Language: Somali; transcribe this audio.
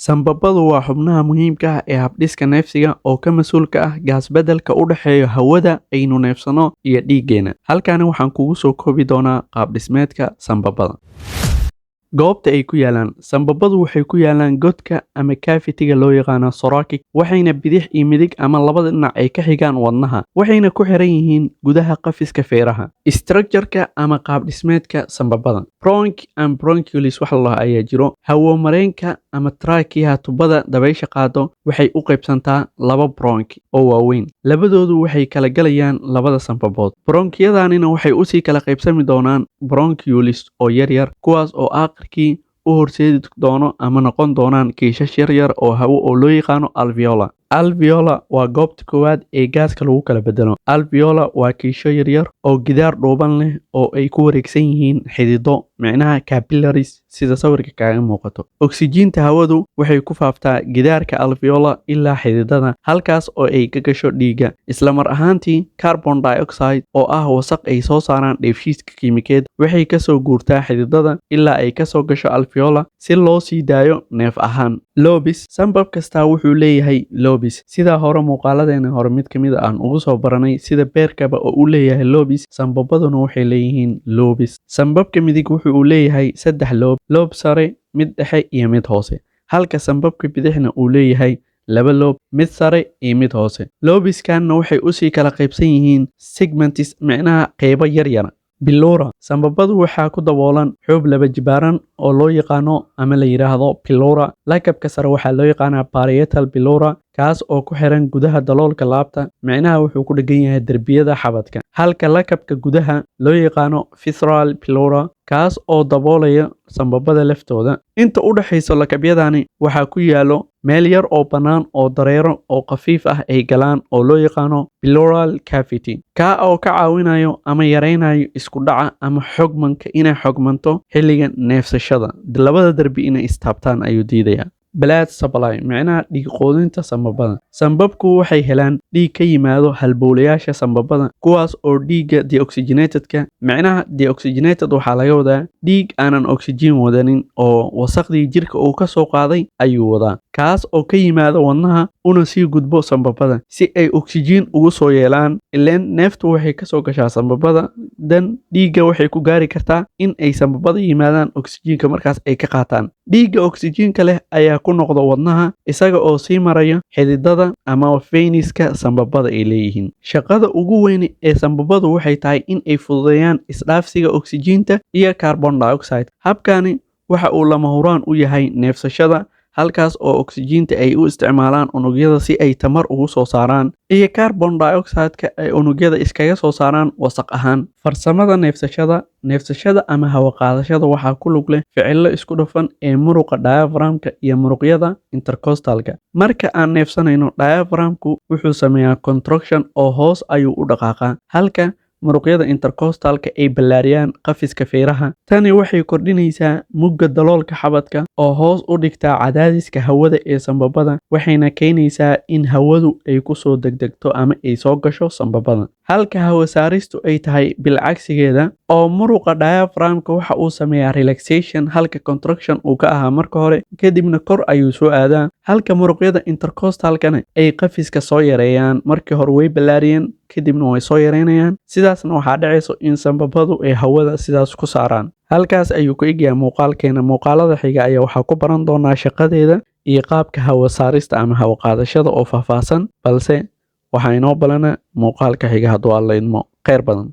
Sambabadu waa xubnaha muhiimka ah ee habdhiska neefsiga oo ka mas'uulka ah gaas-beddelka u dhexeeya hawada aynu neefsano iyo dhiiggeena. Halkaani waxaan kugu soo koobi doonaa qaab dhismeedka sambabada. Goobta ay ku yaalaan sambabadu waxay ku yaalaan godka ama cavity-ga loo yaqaano thoracic, waxayna bidix iyo midig ama labada dhinac ay ka xigaan wadnaha, waxayna ku xiran yihiin gudaha qafiska feeraha. Structure-ka ama qaab dhismeedka sambabada. Bronchi and bronchioles waxa la dhaho ayaa jiro. Hawo mareenka ama trachea, tubada dabaysha qaado, waxay u qaybsantaa laba bronchi oo waaweyn. Labadoodu waxay kala galayaan labada sambabood. Bronchiyadanina waxay usii kala qaybsami doonaan bronchioles oo yar yar, kuwaas oo aakhirkii u horseedi doono ama noqon doonaan kiishash yar yar oo hawo oo loo yaqaano alveolar. Alveolar waa goobta koowaad ee gaaska lagu kala bedelo. Alveolar waa kiisho yaryar oo gidaar dhuuban leh oo ay ku wareegsan yihiin xidido, micnaha capillaries, sida sawirka kaaga muuqato. Oksijiinta hawadu waxay ku faaftaa gidaarka alveolar ilaa xididada, halkaas oo ay ka gasho dhiigga. Isla mar ahaantii, carbon dioxide oo ah wasaq ay soo saaraan dheefshiidka kiimikeed waxay kasoo guurtaa xididada ilaa ay kasoo gasho alveolar si loo sii daayo neef ahaan. Lobes: sambab kastaa wuxuu leeyahay lobes. Sidaa hore muuqaaladeena hore mid kamid a aan ugu soo baranay, sida beerkaba oo u leeyahay lobes, sambabaduna waxay leeyihiin lobes. Sambabka midig wuxuu uu leeyahay saddex lobe: lobe sare, mid dhexe iyo mid hoose, halka sambabka bidixna uu leeyahay laba lobe, mid sare iyo mid hoose. Lobeskanna waxay usii kala qaybsan yihiin segments, micnaha qeybo yaryar. Pleura: sambabadu waxaa ku daboolan xuub laba jibaaran oo loo yaqaano ama la yidhaahdo pleura. Lakabka sare waxaa loo yaqaanaa parietal pleura, kaas oo ku xiran gudaha daloolka laabta, micnaha wuxuu ku dhegan yahay derbiyada xabadka, halka lakabka gudaha loo yaqaano visceral pleura, kaas oo daboolaya sambabada laftooda. Inta u dhaxaysa lakabyadani waxaa ku yaallo meel yar oo bannaan oo dareero oo khafiif ah ay galaan oo loo yaqaano pleural cavity, kaa oo ka caawinayo ama yareynayo isku dhaca ama xogmanka, inay xogmanto xilliga neefsashada. Labada derbi inay istaabtaan ayuu diidayaa. Blood supply, micnaha dhiig quudinta sambabada. Sambabku waxay helaan dhiig ka yimaado halbowlayaasha sambabada, kuwaas oo dhiigga deoxygenatedka, micnaha deoxygenated waxaa laga wadaa dhiig aanan oxygen wadanin oo wasaqdii jirka uu ka soo qaaday ayuu wadaa, kaas oo ka yimaado wadnaha una sii gudbo sambabada si ay oxygen ugu soo yeelaan. Ileen neeftu waxay kasoo gashaa sambabada, dan dhiigga waxay ku gaari kartaa in ay sambabada yimaadaan, oxygenka markaas ay ka qaataan. Dhiigga oxygenka leh ayaa ku noqda wadnaha isaga oo sii maraya xididada ama veins-ka sambabada ay leeyihiin. Shaqada ugu weyn ee sambabadu waxay tahay in ay fududeeyaan isdhaafsiga oxygeenta iyo carbon dioxide. Habkani waxa uu lama huraan u yahay neefsashada, halkaas oo oxygeenta ay u isticmaalaan unugyada si ay tamar ugu soo saaraan iyo carbon dioxide-ka ay unugyada iskaga soo saaraan wasaq ahaan. Farsamada neefsashada. Neefsashada ama hawo qaadashada waxaa ku lug leh ficillo isku dhafan ee muruqa diaphragm-ka iyo muruqyada intercostalka. Marka aan neefsanayno, diaphragm-ku wuxuu sameeyaa contraction oo hoos ayuu u dhaqaaqaa, halka muruqyada intercostalka ay ballaariyaan qafiska feeraha. Tani waxay kordhinaysaa mugga daloolka xabadka oo hoos u dhigtaa cadaadiska hawada ee sambabada, waxayna keenaysaa in hawadu ay kusoo degdegto ama ay soo gasho sambabada, halka hawo saaristu ay tahay bilcagsigeeda, oo muruqa diaphragm-ka waxa uu sameeyaa relaxation halka contraction uu ka ahaa marka hore, kadibna kor ayuu soo aadaa, halka muruqyada intercostalkana ay qafiska soo yareeyaan. Markii hore way ballaariyeen, kadibna way soo yareynayaan. Sidaasna waxaa dhacayso in sambabadu ay hawada sidaas ku saaraan. Halkaas ayuu ku egyahay muuqaalkeena. Muuqaalada xiga ayaa waxaa ku baran doonaa shaqadeeda iyo qaabka hawo saarista ama hawo qaadashada oo faahfaahsan, balse waxaa inoo balana muuqaalka xiga hadduu Alla idmo. Kheyr badan.